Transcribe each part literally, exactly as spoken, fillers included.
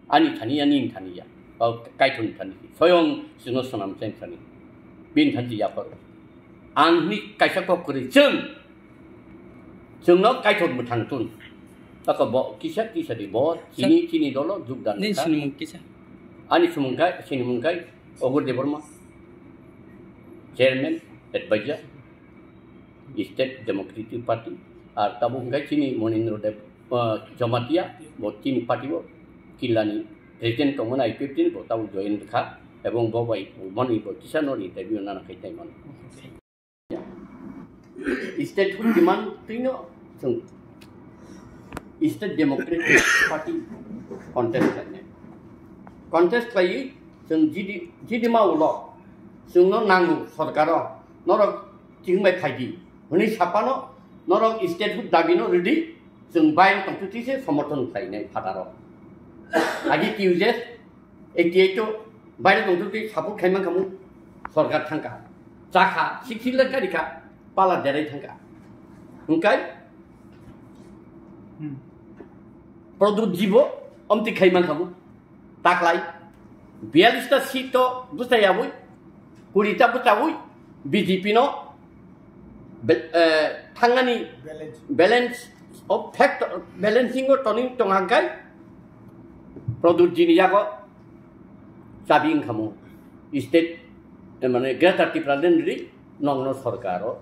Ani thani ya, nini thani ya. O Kaitorni thani. Soyong chwngno swnam chen thani. Bini thani ya kor. Ang hini kaisa kok kwrwi chwng. Chwngno Kaitor mwthang tun. Tako bo kisa kisa di bo chini, chini dolo jugdan. Nini sinimung kisa? Ani sumung kai, sinimung kai Ogur Debbarma. Chairman, advisor, State Democratic Party. Ar tabuk hwnkhe chini Monindra Deb, ah, Jamatia, bo chini party bo, Killani president tongmani I P F T ni bo tabuk join kha, ebong bo bai mani bo kisa noni interview nana khai tai mano. State hwnkhe man twino chwng State Democratic Party contest khlainai. Contest khlaiwi chwng G D, G D ma ulo chwngno nango sorkaro, norok chwng bai phaidi hwnwi sapano norok state hood dabino rwdi, chwng bai tongtwtwi se somorthon khlainai phataro. Agi T U J S eighty eight o baire tongtwtwi support khai mankha mung sorkar thangkha, chakha, sixty lakh karikha, pala derai thangkha. Hwnkhe Hmm. Pradyut G bo omtwi khai mankha mung. Taklai biyallis ta seat to bwchai yawi, kuri ta bwchawi B J P no be-, eh, thangani Balance. Balance of factor, balancing o toning tong hangkai Pradyut G ni yago chabi wngkhamu state, eh, mane Greater Tipraland ri nongno sorkaro,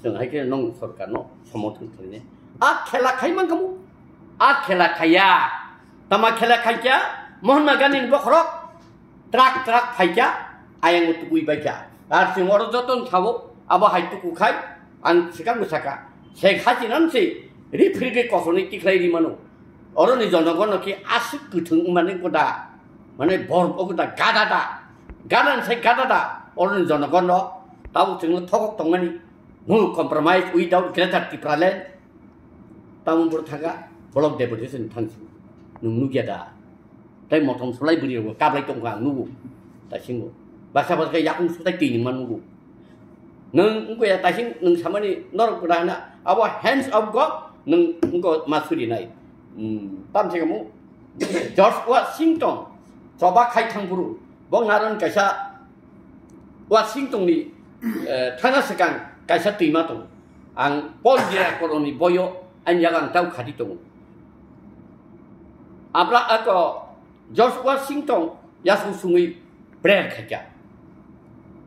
chwng hai khe nong sorkarno somorthon khlainai. A khela khai mankhamu, a khela khaiya, tama khela khaikya, Mahatma Gandhi ni bokhorok trak trak phaikya, ayang tukui baikya. Ar chwng oro joto thabo, abo hai tuku khai, ang swkang bwsaka. Sheikh Hasina se referee khe kosorni tikhlai ri mano. Oro ni jonogon no khe aswk kwthwng wngmani goda. Mane bor o goda gada da. Gada ni sai gada da. Oro ni jonogon no tabo chwngno thokok tongmani. No compromise without Greater Tipraland. Tamo boro thaga block deputation thangsi. Nung nugya da. Tai motom sulai bwrwi rok kablai tongkha ang nugo. Taisingo. Baksa baksa yakung sutai tini man nugo. Nung wngkha ya taising nung samani norok bwrwi hana abo hands of God nung wngkha ma suri nai. Hmm, tam se kamu George Washington choba khai thang buru. Bo ngaron kaisa Washington ni, eh, thana swkang kaisa twima tongo. Ang Paul Dira Koroni boyo ani yago ang tau khati tongo. Abra ako George Washington yasung sungwi prayer khaikha.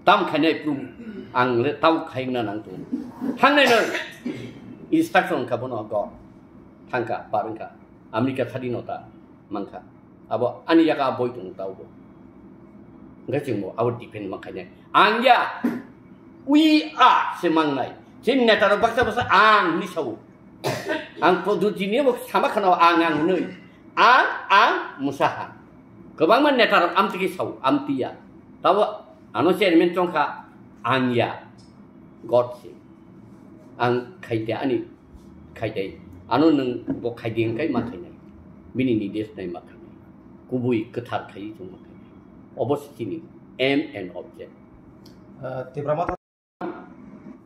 Tam khainai prum ang le tau khaina nang tongo. Thangnai no instruction kha bono God. Thangkha, par wngkha. America khadi nota mankha. Abo ani yago a boi tongo taubo. Hwnkhe chwngbo abo defend ma khainai. Ang ya, we are se mangnai. Chini neta rok baksa baksa ang hinwi sao. Ang Pradyut G ni bo sama khana ang ang hinwi. Ang, ang, musa ha. Kwbangma neta rok amtwi khe sao, amtwi ya. Tabo ano chairman chongkha, ang ya. God se. Ang khaite ani Khaidai. Ano nwng bo khaidi hwnkhe ma khainai. Bini nides nai ma khainai. Kubui kwthar khai chwng ma khainai. Obo se chini aim and object. Ah, Tipra Motha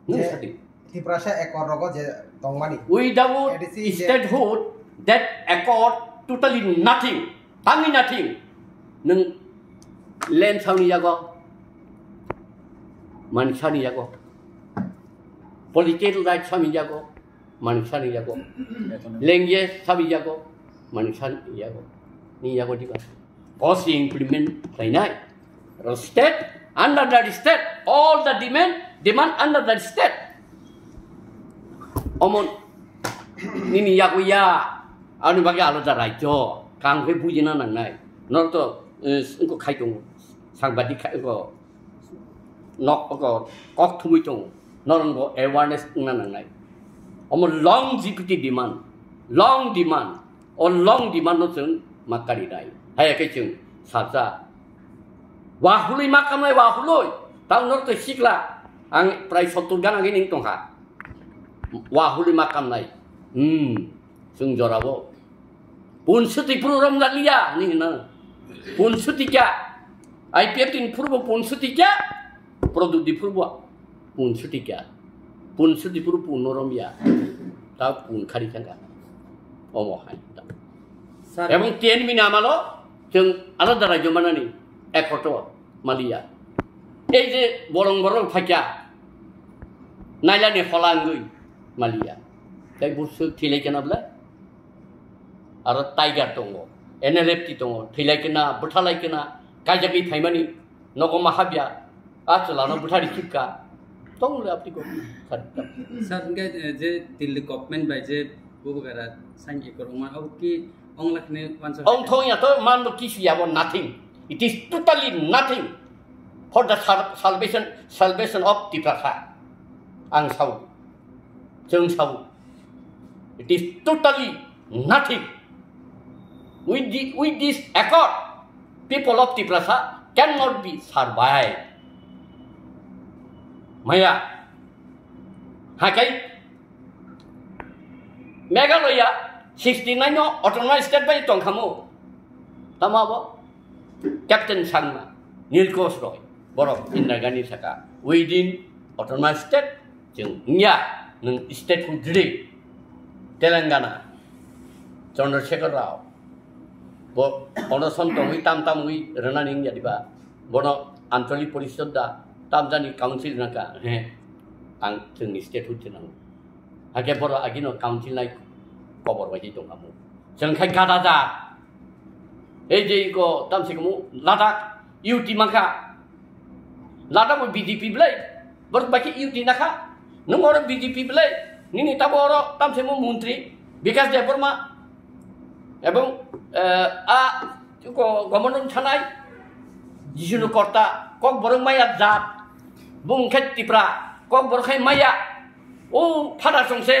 Nwng je sadi. Tiprasa accord rogo je tongmani. Without A D C je statehood, that accord totally nothing. Tangwi nothing. Nwng land sawni yago. Mansani yago. Political right sawni yago. Manuksani yago. Language sabi yago. Manuksani yago. Ni yago diba. Policy implement khlainai. State, under the state, all the demand, demand under the state. Omon nini yago ya. Ani bagi alada rajyo. Kang khe bujina nangnai. Nor to, eh, engko khai tongo. Sangbadik khai engko. Nok, kok thumwi tongo. Norok bo awareness wngna nangnai. Omo long G P T demand, long demand. O long demand no chwng ma kari nai. Haya khe chwng salsa. Wahului ma kamnai, wahului. Tang norok tei sikla. Ang prai sottur gan agini wng tongkha. Wahului ma kamnai. Hmm. Chwng jorao. Punsuti phuru romjakliya hinwi hwno. Punsuti kya? I P F T ni phuru bo punsuti kya? Product di phuru bo punsuti kya? Punsuti phuru punno romya. Ta pun khari thangkha. Omo hai. Sir. Ebong T N V ni amalo Chwng alada rajyo manani ekhoto maliya. Ei je bolong borok phaikya, nailani hola wngwi maliya. Tei busu thilai kena bwle. Aro Tiger tongo, N L F T tongo, thilai kena, bwthalai kena, kaijagwi phaimani nogo ma habya. A chwlano bwthari khipka. Tong le apni ko. Sir, hingke, eh, je Delhi government bai je bubagra sain ekor wngma, abo ki ong lakhne wansa Ong thong ya to man bo kisi ya bo nothing. It is totally nothing for the sal-, salvation, salvation of Tiprasa. Ang sao. Chwng sao. It is totally nothing. With the, with this accord, people of Tiprasa cannot be survived. Maya, hakai Meghalaya sixty nine no autonomous state bai tongkhamu. Tama bo Captain Sangma, Nilkosh Roy, borok Indira Gandhi saka, within autonomous state, chwng wngya, nwng state hood rwdi. Telangana, Chandrasekhar Rao, bo onoson tongwi tam tamwi rwnani wngya diba? Bono Anchalik Porishod da, tamjani council nangka, he, ang chwngni state hood se nango. Hakhe borok agino council nai kobor bai tongkhamu. Chwng khai gada ja. Ei je iko tamsi kumu Ladakh U T mangkha. Ladakh bo B J P belai. Borok bai khe U T nakha. Nung oro B J P belai. Nini tabo oro tamsi mo montri Bikash Debbarma. Ebong, eh, a, iko governor thanai. Jisunu korta. Kokborok maya jat. Bung khe Tipra. Kokborok khai maya. O father song se,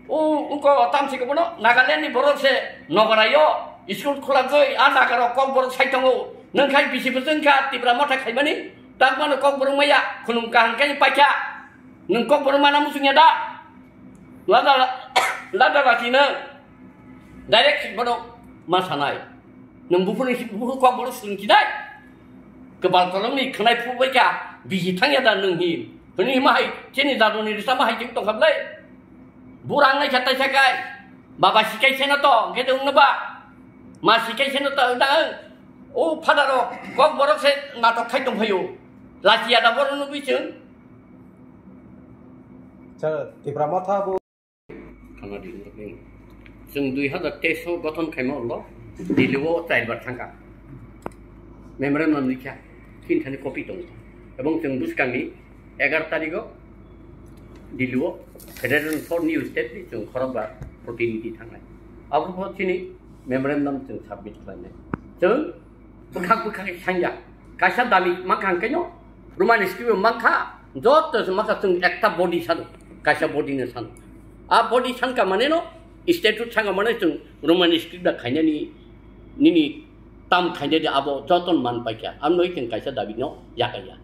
o, uko tamsi kobono Nagaland ni borok se nogarayo, school khulagwi, a nagaro kokborok sai tongo. Nwng khai bisi bwswng kha Tipra Motha khaimani, tak mano kokborok maya, khulum kaham khe paikha. Nwng kokborok mana muchungya da? Lada, lada laki nwng. Direct bono ma sanai. Nwng buphuru, buphuru kokborok swlwng chinai. Kwbal kolomni khwnai phubui kha, bisi thangya da nwng hin. Hwnwi hima hai, chini daduni risa ma hai chwng tongkha bwlai. Burang nai kha taisa kai. Baba sikai seno to, hwnkhe de wngno ba. Ma sikai seno to, wngna ang. O father o, kokborok se natok khai tongphaio. Lachiya da bono nugwi chwng. Sir, Tipra Motha bo Thangna di, wngkha. Chwng dui hazar teis o gothon khaima ulo Delhi o char bar thangkha. Memorandum likha, tin thani copy tongo. Ebong chwng bwskangni egaroh tarikh o Delhi o Federation for New State ni chwng khorokbar protinidhi thangnai. Abo bo chini memorandum chwng submit khlainai. Chwng bwkhak bwkhak khe sangya. Kaisa dami mankha hwnkhe no Roman script o mankha, joto se mankha chwng ekta body sano, kaisa body no sano. A body sanka mane no, statute sanka mane chwng Roman script da khainani, nini tam khainani abo joto no man paikha. Amno chwng kaisa dabi no yakaya.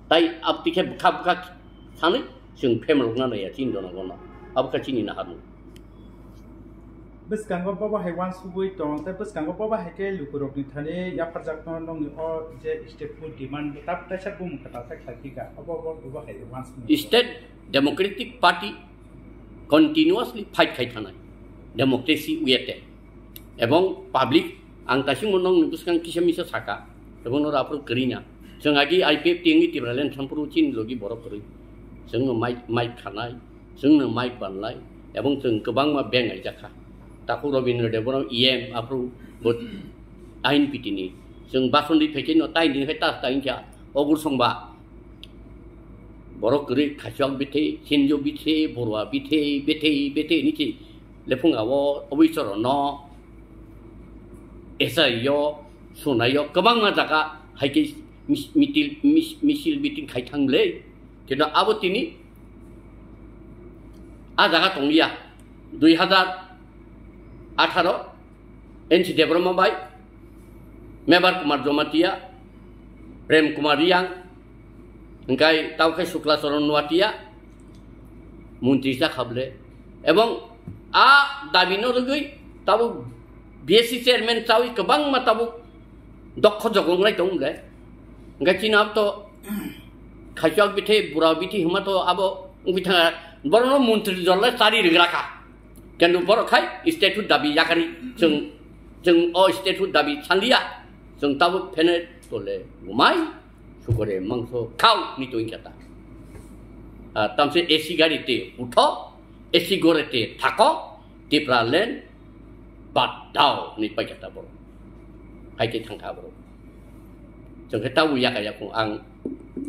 Tai abtwi khe bwkha bwkha sanwi chwng phem rwkna naiya chini jona gona. Abo kha chini naharmung. Bwskango bobo hai uansugwi tong, tei bwskango bobo hai khe lukurokni thani yapharjakno nokni o je state food demand tab kaisa bumung kwtal khe khlai phika, obo, obo, obo hai uansugwi. State Democratic Party continuously fight khai thanai democracy way te, ebong public ang kaisingmo nokni bwskang kisa misa saka, ebong noro aphuru kwrwina. Chwng agi I P F T wngwi Tipraland thampuru chini logi borok kwrwi. Chwngno mic, mic khanai, chwngno mic banlai, ebong chwng kwbangma beng aijakha. Takhuk Rabindra Debbarma E M aphuru bo ain pitini. Chwng basonri phaikhe no tai din khai tas tai kha ogur songba. Borok kwrwi khachok bithe, sinjo bithe, borwa bithe, bethe, bethe niki lephunga o obisoro no. Esai yo, sunai yo, kwbangma jaga hai khe mis-, mitil-, mis-, misil meeting khai thang le. Kintu abo tini a jaga tong liya. Dui hazar atharo N C Debbarma bai, Mebar Kumar Jamatia, Prem Kumar Riang, hingkai tao khe Sukla Charan Noatia, montri cha kha bwle. Ebong a dabi no rwgwi tabuk B S C chairman chawi kwbangma tabuk dokho jogong lai tong bwle. Hingke chini abo to khaichok bithi, bura bithi hima to abo wngwi thanga, borokno montri jor lai chari rwgra kha. Kintu borok khai state hood dabi yakari, chwng, chwng o state hood dabi sanliya. Chwng tabuk phenet tole gumai, sukore mangso khao ni tong khe ta. Ah, tamse A C gari te utho, A C gore te thako, Tipraland bad dao ni pai khe ta borok. Hai khe thang kha borok. Chwng khe tabuk yaka yakung ang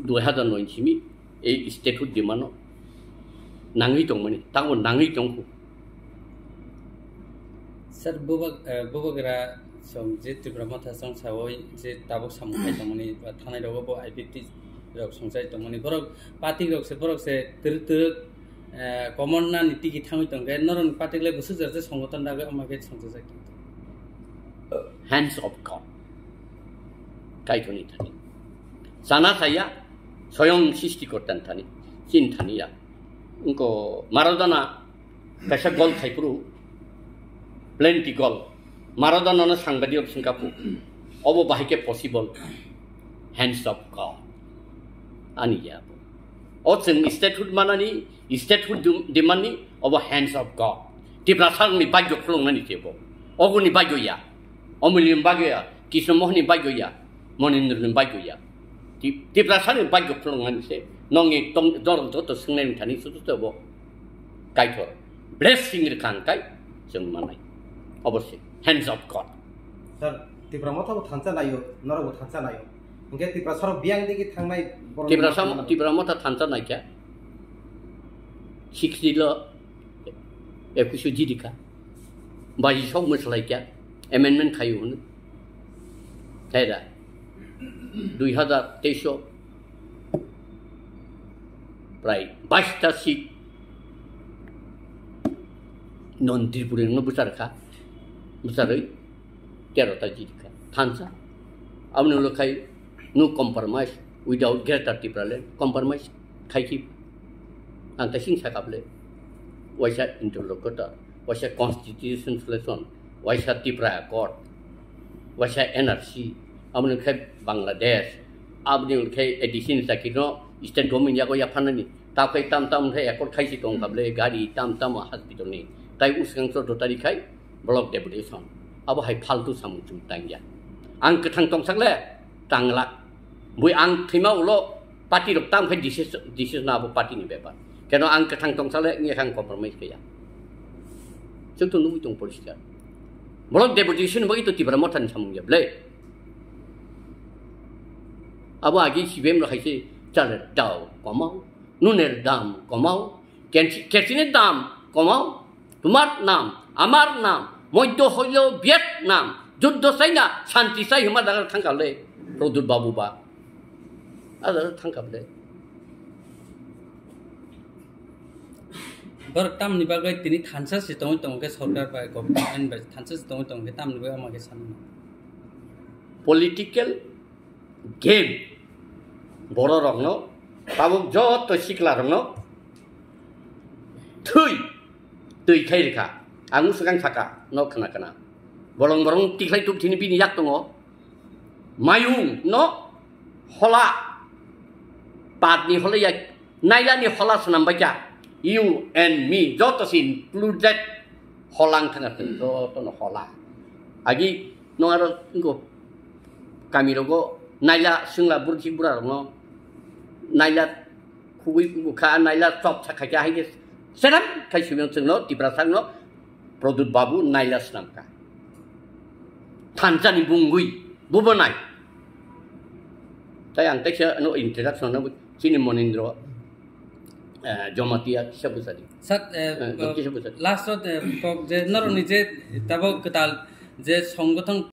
dui hazar noi simi, ei statehood demand no nangwi tongmani, tabuk nangwi tongkhu. Sir, buba-, eh, bubagra song je Tipra Motha song sawi je tabuk samung khai tongmani, ba thanai rogo bo I P T rok song chai tongmani, borok party rok se, borok se twrwk twrwk, eh, common na ni tigi thangwi tongkhe, norok ni party le bwswk jora je songoton dagwi ama khe song chajak. Hands of God. Kaitorni thani. Sana saya, soyong srishtikortani thani. Chin thani ya. Wngkha Maradona kaisa gol khaiphuru, plenty gol. Maradona no sangbadio singkapu. Obo bahai khe possible. Hands of God. Ani ya bo. O chwng statehood manani, statehood dum-, demandni, obo hands of God. Tiprasarokni bagyo khulungnani se bo. Oguni bagyo ya. Omilni bagyo ya. Krishna Mohanni bagyo ya. Monindroni bagyo ya. Ti-, Tiprasarokni bagyo khulungnani se. Nongni tong, dor, joto swngnai thani sutu se bo. Kaitor. Blessing rwkha hwnkhe chwng manai. Obo se. Hands of God. Sir, Tipra Motha bo thansa naio, norok bo thansa naio. Hingke Tiprasarok biyang digi thangnai borok Tipra ni sam-, Tipra Motha thansa naikha. Sixty lo ekush jidikha. Baji sok mwslaikha. Amendment khayu hwnwi. Khaira. Dui hazar teis o prai bais ta seat non Tripuri no bwcharkha. Bwcharwi tero ta jidikha. Thansa. Aboni ulo khai no compromise without Greater Tipraland. Compromise khai ki ang ta sing sakable. Waisa interlocutor, waisa constitution solution, waisa Tipra Accord, waisa N R C, aboni khai Bangladesh, aboni khai addition sakino state government yago yaphanani. Takhai tam tam khai accord khaisi tong kable, gari tam tam hospital ni. Tai usgang chordo tari khai block deputation. Abo hai faltu samung chung tangya. Ang kwthang tongsak le tangla. Bui ang thima ulo party rok tam khai decision, decision abo party ni bepar. Keno ang kwthang tongsak le ngi khang compromise kaya. Chung to nugui tong politika. Block deputation bagi to Tipra Motha ni samung ya ble. Abo agi C P M rok hai se chale dao komao. Nuner dam komao, kerosene dam komao, tumar nam, amar nam, moiddo hoilo Vietnam, juddo chaina, shanti chai hwnma dagar thangkha le, Produt Babu ba. Adar thangkha le. Borok tamni bagwi tini thansa se tongwi tongkhe sorkar bai government bai thansa se tongwi tongkhe tamni bagwi ama khe sanwi. Political game borok rokno tabuk joto sikla rokno thwi twi khai rikha. Ang swkang saka no khna khna bolong borong tikhlai tuk thini bini yak tongo mayung no hola patni hola ya nailani hola swnam baikha you and me joto si included holang thanga joto no hola agi no aro ngo kami rogo naila singla burji bura rokno naila khugui bukha naila chop sakha kya hai seram khai sumyo chwngno Tiprasa no Produt Babu naila swnamkha thansani bungui bubo nai tai ang taisa no introduction no chini Monindro eh, Jomatia kisa bwsadi. Sat, eh, Eh, kisa bwsadi. Last o, eh, kok je noroni je tabo kwtal je songothon